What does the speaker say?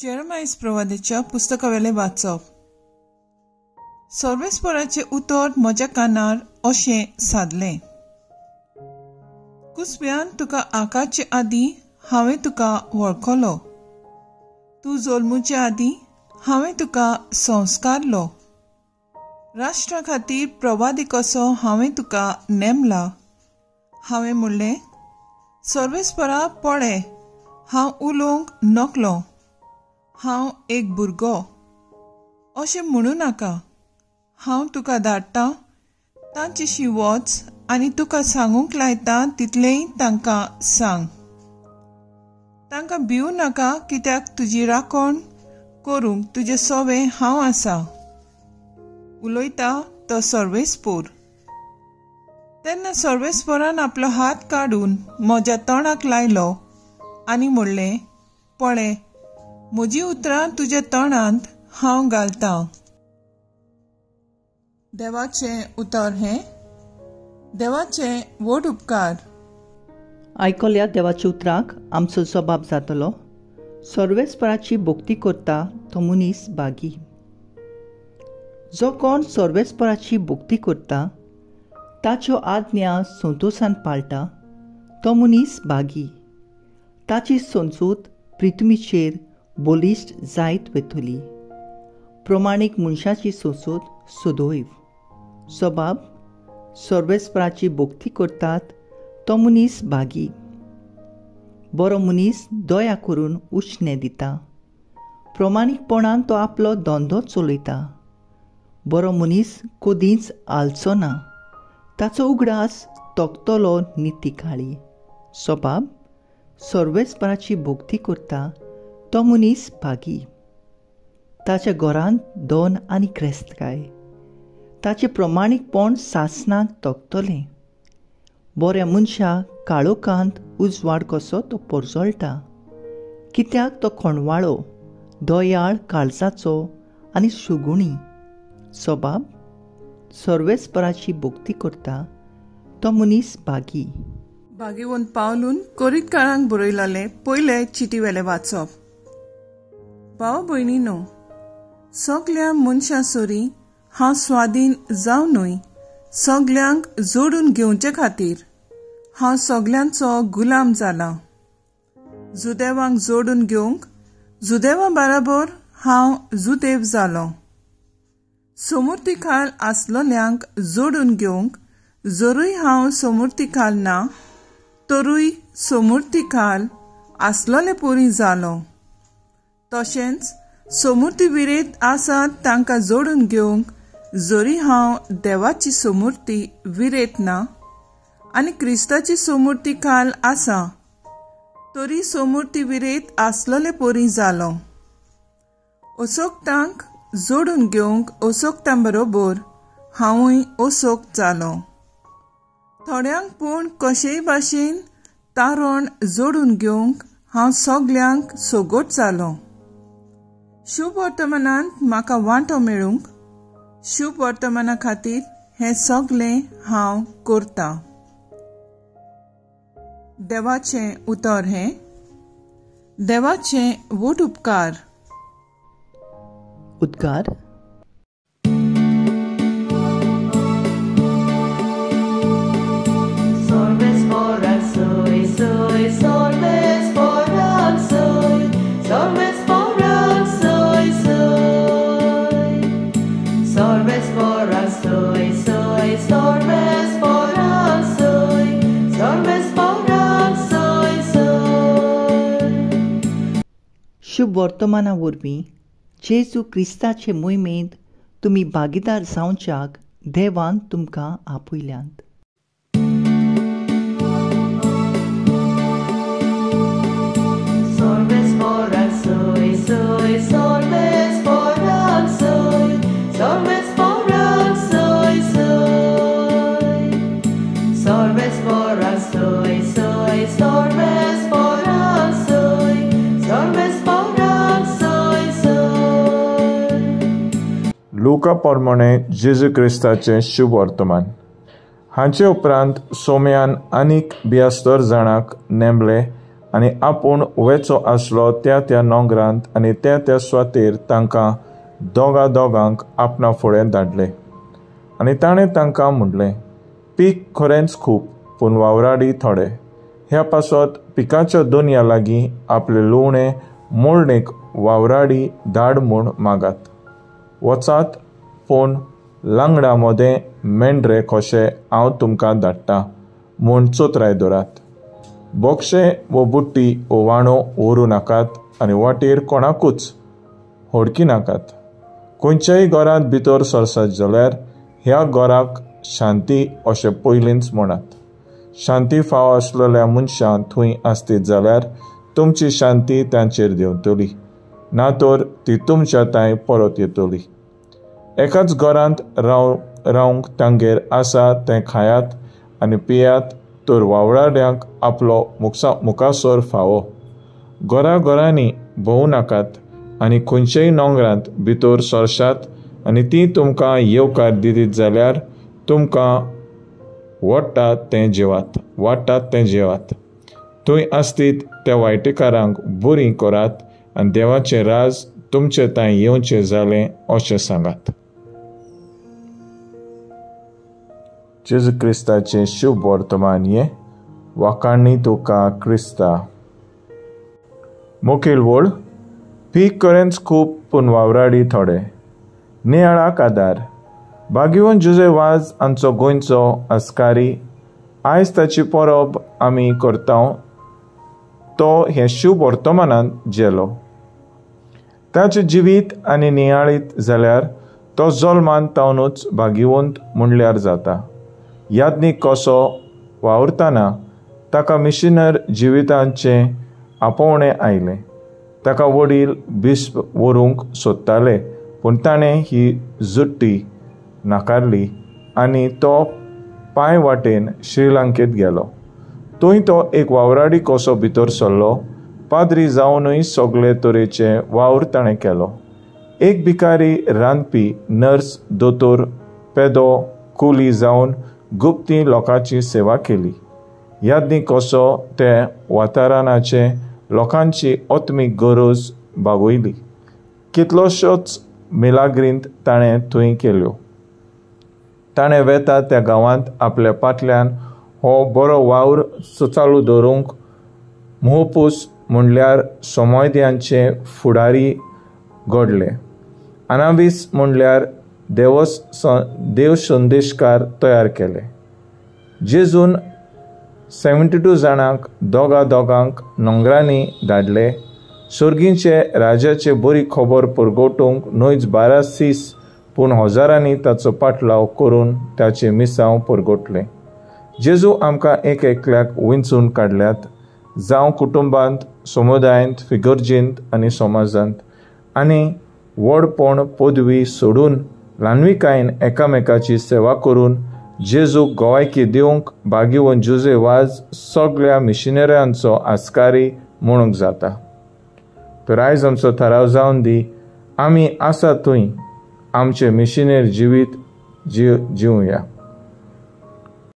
जेरमायस प्रवादेच्या पुस्तकावेलें वाचप. सर्वेस्पराचें उतर म्हज्या कानार अशें सादलें, कुसव्यान तुका आकारचे आदीं हांवें तुका वळखलो, तूं जल्मुचे आदीं हांवें तुका संस्कारलो, राष्ट्रा खातीर प्रवादी कसो हांवें तुका नेमला. हांवें म्हणलें, सर्वेस्परा पळय, हांव उलोवंक नकलो, हांव एक भुरगो. अशें म्हणूं नाका. हांव तुका धाडटा तांचेशी वच आनी तुका सांगूंक लायता तितलेंय तांकां सांग. तांकां भिवूं नाका, कित्याक तुजी राखण करूंक तुजें सवें हांव आसा. उलयता तो सर्वेस्पोर. तेन्ना सर्वेस्पोरान आपलो हात काडून म्हज्या तोंडाक लायलो आनी म्हणलें, पळय, म्हजी उतरां तुज्या तोंडांत हांव घालतां. देवाचें उतर हें. देवाचें व्हड उपकार. आयकल्या देवाच्या उतराक आमचो जबाब जातलो. सर्वेस्पराची भक्ती करता तो मनीस भागी. जो कोण सर्वेस्पराची भक्ती करता, ताच्यो आज्ञा संतोशान पाळटा, तो मनीस भागी. ताची संसूत पृथ्वीचेर बलिश्ट जायत वतली. प्रमाणीक मनशाची संसूत सदैव. सबाब सर्वेस्पराची भक्ती करतात तो मनीस भागी. बरो मनीस दया करून उश्णें दिता. प्रमाणीकपणान तो आपलो धंदो चलयता. बरो मनीस कदींच आलचो ना. ताचो उगडास तोखतलो निती काळी. सबाब सर्वेस्पराची भक्ती करता तो मनीस भागी. ताच्या घरांत दोन आनी क्रेस्तकाय. ताचें प्रमाणीकपण सासणाक तोखतलें. बऱ्या मनशाक काळोखांत उजवाड कसो तो परजळटा, कित्याक तो खणवाळो, दयाळ काळजाचो आनी सुगुणी. सबाब सर्वेस्पराची भक्ती करता तो मनीस भागी. भागीवंत पावलून कोरीतकारांक बरयलें पयले चिटी वेलें वाचप. भाव भयणीनो, सगल्या मनशां सरी हांव स्वाधीन जावनूय सगल्यांक जोडून घेवचे खातीर हांव सगल्यांचो गुलाम जाला. जुदेवांक जोडून घेवंक जुदेवा बराबर हांव जुदेव जालो. सोमुर्ती खाल आसलोल्यांक जोडून घेवंक जरूय हांव सोमुर्ती खाल ना, तरूय सोमुर्ती खाल आसलोले पोरी जालो. तशेंच सोमुर्ती विरेत आसात तांकां जोडून घेवंक जरी हांव देवाची सोमुर्ती विरेत ना आनी क्रिस्ताची सोमुर्ती खाल आसा, तरी सोमुर्ती विरेत आसलोले पोरी जालो. असोक्तांक जोडून घेवंक असोक्तां बरोबर हांवूय असोक्त जालो. थोड्यांक पूण कशेय भाशेन तारण जोडून घेवंक हांव सगल्यांक सोगोट जालो. शुभ वर्तमानांत म्हाका वांटो मेळूंक शुभ वर्तमाना खातीर हें सगलें हांव करतां. देवाचें उतर हें. देवाचें व्हड उपकार. उद्गार. शुभ वर्तमाना वरवीं जेजू क्रिस्ताचे मोहिमेंत तुमी भागीदार जावच्याक देवान तुमकां आपयल्यांत. लुका प्रमाणे जेजू क्रिस्ताचें शुभ वर्तमान. हांचे उपरांत सोम्यान आनीक 72 जाणांक नेमले आनी आपूण वेचो आसलो त्या त्या नोंगरांत आनी त्या त्या सुवातेर तांकां दोगा दोगांक आपणा फुडें धाडले. आनी ताणें तांकां म्हणलें, पीक खरेंच खूब पूण वावराडी थोडे. ह्या पासत पिकाच्या दोनया लागीं आपले लुवणें मोडणेक वावराडी धाड म्हूण मागात. वचात पूण लांगडा मदें मेंढरे कशे हांव तुमकां धाडटा म्हूण चोत्राय दवरात. बोक्षे वो बुट्टी वो वाणो व्हरूं नाकात आनी वाटेर कोणाकूच होडकी नाकात. खंयच्याय घरांत भितर सरसत जाल्यार ह्या घराक शांती अशें पयलींच म्हणात. शांती फावो आसलेल्या मनशां थंय आसतीत जाल्यार तुमची शांती तांचेर देंवतली, ना तर ती तुमच्या तांय परत येतली. एकाच घरांत रावंक तांगेर आसा तें खायात आनी पियात तर वावराड्यांक आपलो मुखासर फावो. घरा घरांनी भोंवू नाकात आनी खंयच्याय नोंगरांत भितर सरशात आनी ती तुमकां येवकार दितीत जाल्यार तुमकां वाडटात तें जेवात, वाडटात तें जेवात. थंय आसतीत त्या वायटेकारांक बरीं करात आनी देवाचें राज तुमचे तांय येवचें जालें अशें सांगात. जेजू क्रिस्ताचें शुभ वर्तमान हें. वाखाणी तुका क्रिस्ता. मुखेल वळ, पीक खरेंच खूब पूण वावराडी थोडे. नियाळाक आदार. भाग्यवंत जुजे वाज हांचो गोंयचो अस्कारी आयज ताची परब आमी करता. तो हें शुभ वर्तमानांत जेलो. ताचें जिवीत आनी नियाळीत जाल्यार तो जल्मान तावनूच भाग्यवंत म्हणल्यार जाता. याज्ञीक कसो वावुरतना ताका मिशनर जिवितांचें आपोवणें आयलें. ताका वडील बिस्प व्हरूंक सोदताले पूण ताणें ही जुट्टी नाकारली आनी तो पांय वाटेन श्रीलंकेत गेलो. थंय तो एक वावराडी कसो भितर सरलो. पाद्री जावनूय सगळे तरेचे वावर ताणें केलो. एक भिकारी, रांदपी, नर्स, दोतोर, पेदो, कुली जावन गुप्ती लोकांची सेवा केली. याज्ञीक कसो ते वातावरणाचे लोकांची आत्मीक गरज भागयली. कितलोश्योच मिलाग्रींत ताणें थंय केल्यो. ताणें वेता त्या गांवांत आपल्या पाटल्यान हो बरो वावर चालू दवरूंक मोहपूस म्हणल्यार सोमोद्यांचे फुडारी घडले. अनावीस म्हणल्यार देव संदेशकार तयार केले. जेजून 72 जाणांक दोगा दोगांक नोंगरांनी धाडले. सर्गींचे राजाचे बरी खबर परगटूंक न्हयच 12 सीस पूण हजारांनी ताचो पाटलाव करून ताचें मिसांव परगटलें. जेजू आमकां एक एकल्याक विंचून काडल्यात, जावं कुटुंबांत, समुदायांत, फिगर्जींत आनी समाजांत, आनी व्हडपण पदवी सोडून ल्हानविकायेन एकामेकाची सेवा करून जेजूक गोवायकी दिवंक भाग्यवंत जुजे वाज सगळ्या मिशनऱ्यांचो आस्कारी म्हणूंक जाता. तर आयज आमचो थाराव जावन दी, आमी आसा थंय आमचें मिशनरी जिवीत जिवया.